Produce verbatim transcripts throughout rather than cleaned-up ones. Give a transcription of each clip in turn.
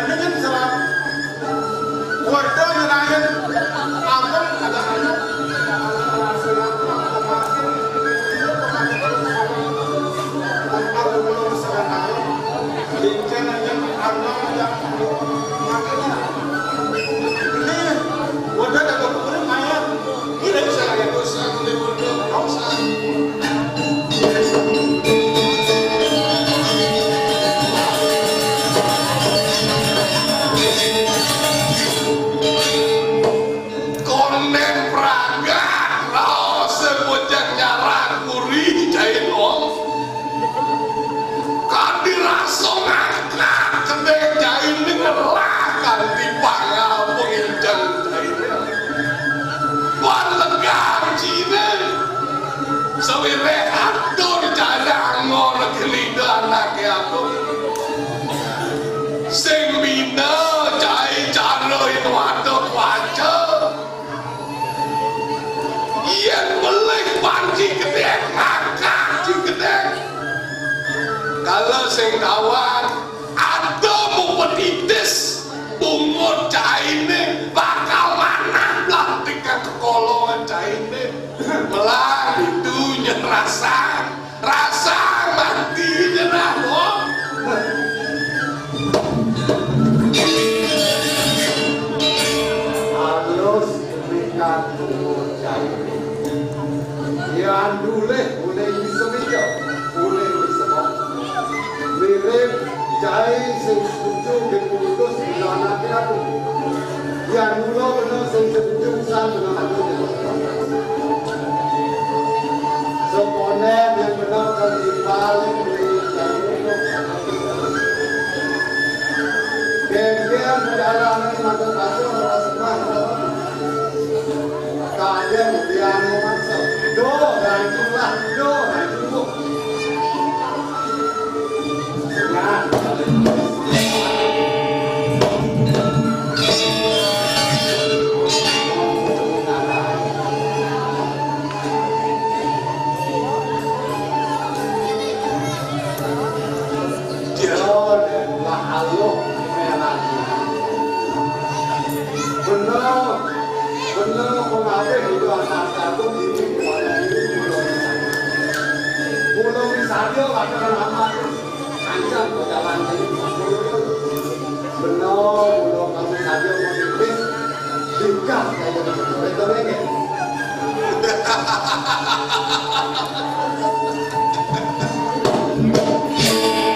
Nyen serap. Warda nyerahin abang ada anak. Aku belum serah. Cincin nyen abang ada. Ini warda ada kuburan mayat. Ini saya dosa, ini warda. Kau salah. Konen pragat, raos bocah nyarak kuri cai nom. Kadi rasa ngakak kedé cai ngelah kanti pangal pengincang cai. Wan lega cainé. Sawiréh atur cara anggon kelidu anaké agung. Sing bina cai cara ing watuk waca. Yén melih panci gedé, ngangkat ci gedé. Kala sing tawang, ada mupetitis, bungut cainé bakal manah lantikan kekolongan cainé. Melah itu nyerasang. Rasa mati jenah, Bos. Alus mikan tuwuh cai. Yan dulih ulih bisa mija, ulih bisa. Mirip cai sing setuju diputus dilanake aku. Yan mula kena sing setuju san dengan aku. Sekolah yang benar dan di paling Geger perjalanan mata pasir ora semah. Kalian yang memaksa. Doh, ranculah, doh, ranculah. Nah. Dia lah aluh merah. Bener, bener pengaruh itu anak satu ini kepada ini pulau wisata. Pulau wisata akan lama ancam perjalanan ini. Bener, pulau kami saja mau dipis, tinggal kayak gitu. Betul nggak?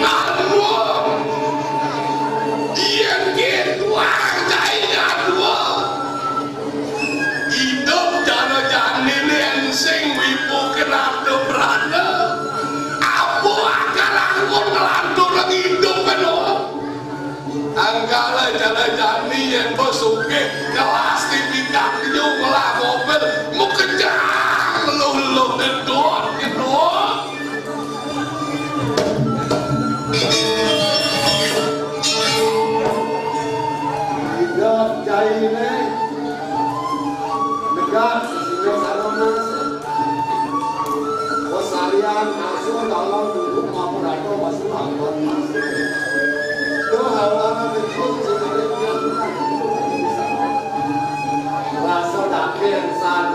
Aduh, yén kéto cai, aduh. Idup jana jani né ensing wibu kenata brana. Apa akal anggon nglantur idup kéno? Angkala jana jani yén bos sugih kelas tipikat nyu ngelah mobil mukejang luh-luh dedot gitu. Hidup jainé negak sesungguh sarana. Wasarian asuh lawan dulu mampu rado masuk lawan masuk. Tuh hawa betul cerit yang rasa dakin san.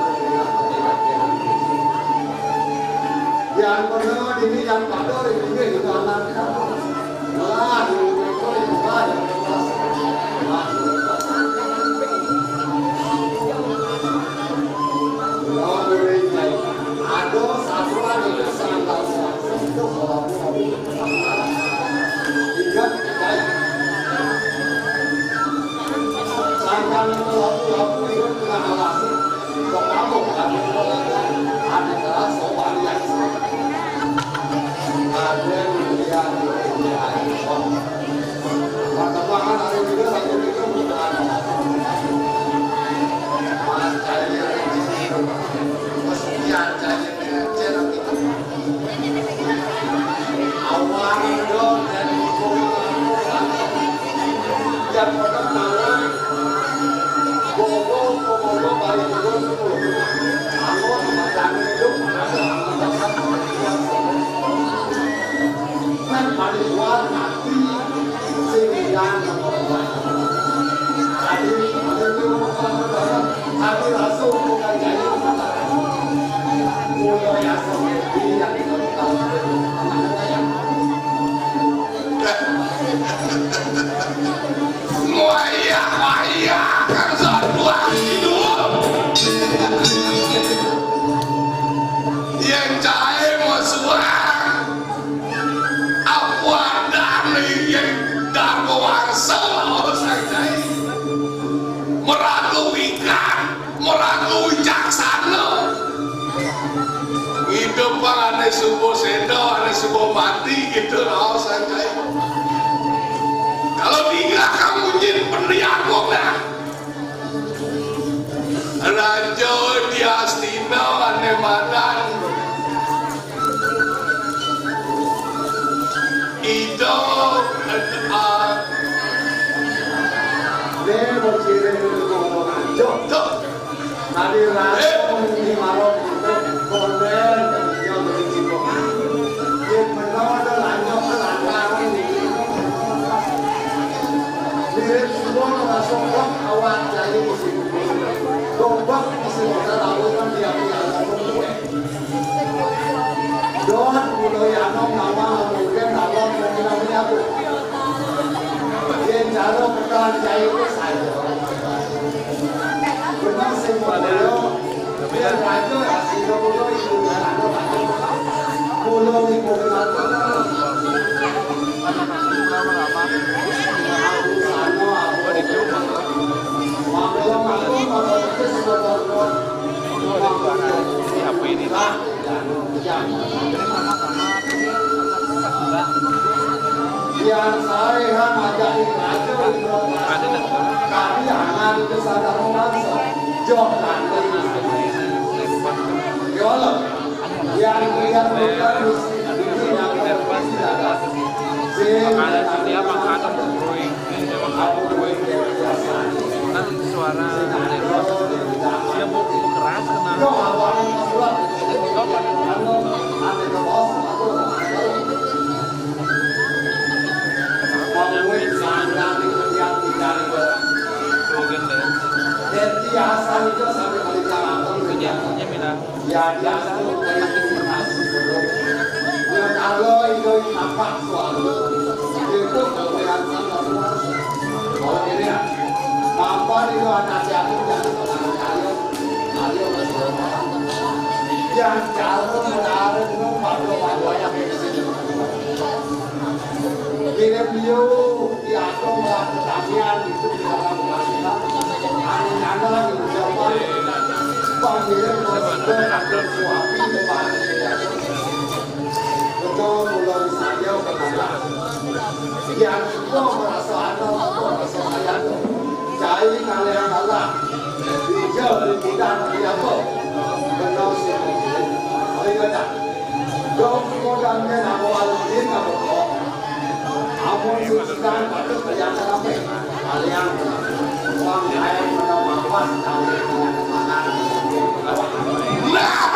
Yang benar ini yang pada ini juga anak. Pati gitu, raos aja. Kalau tiga kamu jin pendiri aku dah. Raja di Astina ane madan. Itu, eh, Deh, bocil itu ngomong aja. Tuh. Tadi langsung di warung itu, konden, yang beli cipokan. Dia benar ada lanjut ke lantaran di sini. Mirip semua langsung, wah, awak jadi di sini. Gobak di sini, kita lakukan dia, dia langsung gue. Don, kulo yano nama mungkin nama mungkin namanya aku. Yen jaro ketan jai itu saja. Benar sih, kulo. Yen raja, kulo, kulo itu, kulo, kulo itu, kulo. Apa ini? Yang saya aja kami anak itu sadar memaksa. Jom nanti. Ya Allah. Yang lihat bukan ini yang tidak ada. Makanan dia makanan brewing. Emang brewing. Kan suara dia mau keras, kenapa? Slogan deh. Itu jatuhnya, Mina. Ya, dia tuh kayak gini, Mas. Ya, kalau itu tampak suami. Itu kalau yang sama semua. Kalau ini ya, tampak itu ada siapa yang sama ayo, ayo, Mas. Yang jauh menarik itu pada pada yang di sini. Kirim liu, diatur malah pertanian itu di dalam masyarakat. Anu-anu yang diucapkan, panggilan maksudnya atur suami, Pak. Betul, belum saya berkata. Yang semua merasa ada, semua merasa saya ada. Cai kalian kalah. Hijau di bidang apa? Betul sih. Tapi kata, dong modalnya nama alumni apa kok? Amun susunan patut kelihatan apa? Kalian uang lain menambah pas kalian dengan mana? Nah,